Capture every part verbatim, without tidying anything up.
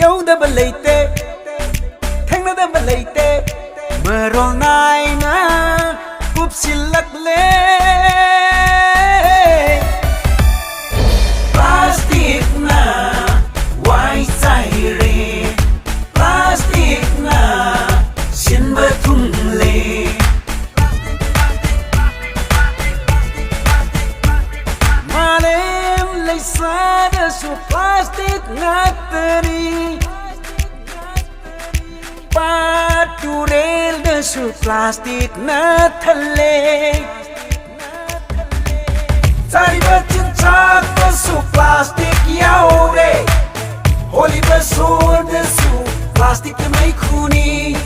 ꯌꯧꯗꯕ ꯂꯩꯇꯦ, ꯊꯦꯡꯅꯗꯕ ꯂꯩꯇꯦ, ꯃꯔꯣꯜ ꯅꯥꯏꯅ ꯀꯨꯞꯁꯤꯜꯂꯛꯂꯦ꯫ ꯄ꯭ꯂꯥꯁꯇꯤꯛꯅ ꯋꯥꯏ ꯆꯥꯏꯔꯦ, ꯄ꯭ꯂꯥꯁꯇꯤꯛꯅ ꯁꯤꯟꯕ ꯊꯨꯡꯂꯦ꯫ ꯃꯥꯂꯦꯝ ꯂꯩꯁꯥꯗꯁꯨ ꯄ꯭ꯂꯥꯁꯇꯤꯛ ꯉꯥꯛꯇꯅꯤ꯫ ꯄꯥꯠ ꯇꯨꯔꯦꯜꯗꯁꯨ ꯄ꯭ꯂꯥꯁꯇꯤꯛꯅ ꯊꯜꯂꯦ꯫ ꯆꯥꯔꯤꯕ ꯆꯤꯟꯖꯥꯛꯇꯁꯨ ꯄ꯭ꯂꯥꯁꯇꯤꯛ ꯌꯥꯎꯔꯦ꯫ ꯍꯣꯜꯂꯤꯕ ꯁꯣꯔꯗꯁꯨ ꯄ꯭ꯂꯥꯁꯇꯤꯛꯀꯤ ꯃꯩꯈꯨꯅꯤ꯫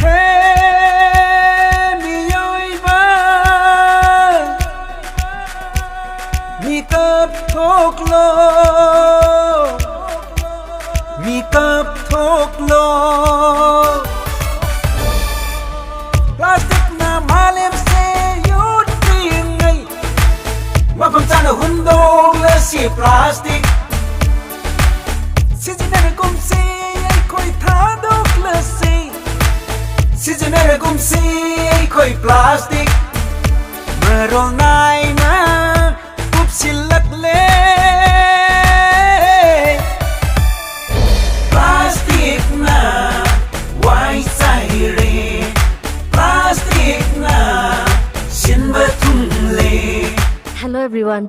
ꯍꯦ ꯃꯤꯑꯣꯏꯕ, ꯃꯤꯀꯞ ꯊꯣꯛꯂꯣ, ꯃꯤꯀꯞ ꯊꯣꯛꯂꯣ꯫ ꯄ꯭ꯂꯥꯁꯇꯤꯛꯅ ꯃꯥꯂꯦꯝꯁꯦ ꯌꯣꯠꯂꯤꯉꯩ, ꯃꯐꯝ ꯆꯥꯅ ꯍꯨꯟꯗꯣꯛꯂꯁꯤ ꯄ꯭ꯂꯥꯁꯇꯤꯛ꯫ ꯁꯤꯖꯤꯟꯅꯔꯒꯨꯝꯁꯤ, ꯑꯩꯈꯣꯏ ꯊꯥꯗꯣꯛꯂꯁꯤ꯫ ꯁꯤꯖꯤꯟꯅꯔꯒꯨꯝꯁꯤ, ꯑꯩꯈꯣꯏ ꯄ꯭ꯂꯥꯁꯇꯤꯛ꯫ ꯃꯔꯣꯜ ꯅꯥꯏꯅ ꯀꯨꯞꯁꯤꯜꯂꯛꯂꯦ꯫ ꯄ꯭ꯂꯥꯁꯇꯤꯛꯅ ꯋꯥꯏ ꯆꯥꯏꯔꯦ, ꯄ꯭ꯂꯥꯁꯇꯤꯛꯅ ꯁꯤꯟꯕ ꯊꯨꯡꯂꯦ꯫ Hello everyone.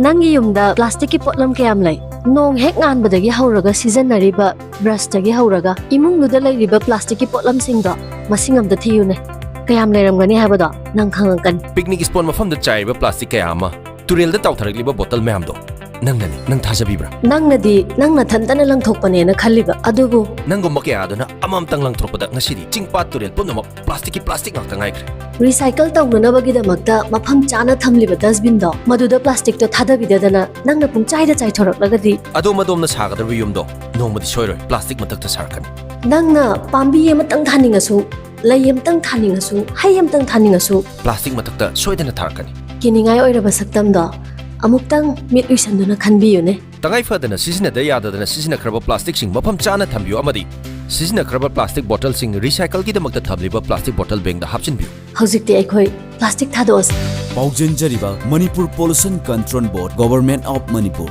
ꯅꯪꯒꯤ ꯌꯨꯝꯗ ꯄ꯭ꯂꯥꯁꯇꯤꯛꯀꯤ ꯄꯣꯠꯂꯝ ꯀꯌꯥꯝ ꯂꯩ? ꯅꯣꯡ ꯍꯦꯛ ꯉꯥꯟꯕꯗꯒꯤ ꯍꯧꯔꯒ ꯁꯤꯖꯤꯟꯅꯔꯤꯕ ꯕ꯭ꯔꯁꯇꯒꯤ ꯍꯧꯔꯒ ꯏꯃꯨꯡꯗꯨꯗ ꯂꯩꯔꯤꯕ ꯄ꯭ꯂꯥꯁꯇꯤꯛꯀꯤ ꯄꯣꯠꯂꯝꯁꯤꯡꯗꯣ ꯃꯁꯤꯡ ꯑꯝꯇ ꯊꯤꯌꯨꯅꯦ꯫ ꯀꯌꯥꯝ ꯂꯩꯔꯝꯒꯅꯤ ꯍꯥꯏꯕꯗꯣ ꯅꯪ ꯈꯪꯉꯛꯀꯅꯤ꯫ ꯄꯤꯛꯅꯤꯛ ꯁ꯭ꯄꯣꯠ ꯃꯐꯝꯗ ꯆꯥꯏꯔꯤꯕ ꯄ꯭ꯂꯥꯁꯇꯤꯛ ꯀꯌꯥ ꯑꯃ, ꯇꯨꯔꯦꯜꯗ ꯇꯥꯎꯊꯔꯛꯂꯤꯕ ꯕꯣꯇꯜ ꯃꯌꯥꯝꯗꯣ ꯅꯪꯅꯅꯤ꯫ ꯅꯪ ꯊꯥꯖꯕꯤꯕ꯭ꯔꯥ? ꯅꯪꯅꯗꯤ ꯅꯪ ꯅꯊꯟꯇꯅ ꯂꯪꯊꯣꯛꯄꯅꯦꯅ ꯈꯜꯂꯤꯕ, ꯑꯗꯨꯕꯨ ꯅꯪꯒꯨꯝꯕ ꯀꯌꯥ ꯑꯗꯨꯅ ꯑꯃꯃꯝꯇꯪ ꯂꯪꯊꯣꯔꯛꯄꯗ ꯉꯁꯤꯗꯤ ꯆꯤꯡ ꯄꯥꯠ ꯇꯨꯔꯦꯜ ꯄꯨꯝꯅꯃꯛ ꯄ꯭ꯂꯥꯁꯇꯤꯛꯀꯤ ꯄ꯭ꯂꯥꯁꯇꯤꯛ ꯉꯥꯛꯇ ꯉꯥꯏꯈ꯭ꯔꯦ꯫ ꯔꯤꯁꯥꯏꯀꯜ ꯇꯧꯅꯅꯕꯒꯤꯗꯃꯛꯇ ꯃꯐꯝ ꯆꯥꯅ ꯊꯝꯂꯤꯕ ꯗꯁꯕꯤꯟꯗꯣ, ꯃꯗꯨꯗ ꯄ꯭ꯂꯥꯁꯇꯤꯛꯇꯣ ꯊꯥꯗꯕꯤꯗꯗꯅ ꯅꯪꯅ ꯄꯨꯡꯆꯥꯏꯗ ꯆꯥꯏꯊꯣꯔꯛꯂꯒꯗꯤ? ꯑꯗꯣꯝ ꯑꯗꯣꯝꯅ ꯁꯥꯒꯗꯧꯔꯤꯕ ꯌꯨꯝꯗꯣ ꯅꯣꯡꯃꯗꯤ ꯁꯣꯏꯔꯣꯏ ꯄ꯭ꯂꯥꯁꯇꯤꯛ ꯃꯊꯛꯇ ꯁꯥꯔꯛꯀꯅꯤ꯫ ꯅꯪꯅ ꯄꯥꯝꯕꯤ ꯑꯃꯇꯪ ꯊꯥꯅꯤꯡꯉꯁꯨ, ꯂꯩ ꯑꯃꯇꯪ ꯊꯥꯅꯤꯡꯉꯁꯨ, ꯍꯩ ꯑꯃꯇꯪ ꯊꯥꯅꯤꯡꯉꯁꯨ, ꯄ꯭ꯂꯥꯁꯇꯤꯛ ꯃꯊꯛꯇ ꯁꯣꯏꯗꯅ ꯊꯥꯔꯛꯀꯅꯤ꯫ ꯀꯤꯅꯤꯡꯉꯥꯏ ꯑꯣꯏꯔꯕ ꯁꯛꯇꯝꯗꯣ, ꯑꯃꯨꯛꯇꯪ ꯃꯤꯠ ꯎꯏꯁꯟꯗꯨꯅ ꯈꯟꯕꯤꯌꯨꯅꯦ꯫ ꯇꯉꯥꯏ ꯐꯗꯅ ꯁꯤꯖꯤꯟꯅꯗ ꯌꯥꯗꯗꯅ ꯁꯤꯖꯤꯟꯅꯈ꯭ꯔꯕ ꯄ꯭ꯂꯥꯁꯇꯤꯛꯁꯤꯡ ꯃꯐꯝ ꯆꯥꯅ ꯊꯝꯕꯤꯌꯨ ꯑꯃꯗꯤ ꯁꯤꯖꯤꯟꯅꯈ꯭ꯔꯕ ꯄ꯭ꯂꯥꯁꯇꯤꯛ ꯕꯣꯇꯜꯁꯤꯡ ꯔꯤꯁꯥꯏꯀꯜꯒꯤꯗꯃꯛꯇ ꯊꯝꯂꯤꯕ ꯄ꯭ꯂꯥꯁꯇꯤꯛ ꯕꯣꯇꯜ ꯕꯦꯡꯗ ꯍꯥꯞꯆꯤꯟꯕꯤꯌꯨ꯫ ꯍꯧꯖꯤꯛꯇꯤ ꯑꯩꯈꯣꯏ plastic ꯊꯥꯗꯣꯛꯑꯁꯤ꯫ ꯄꯥꯎꯖꯦꯟꯖꯔꯤꯕ Manipur Pollution Control Board, Government of Manipur꯫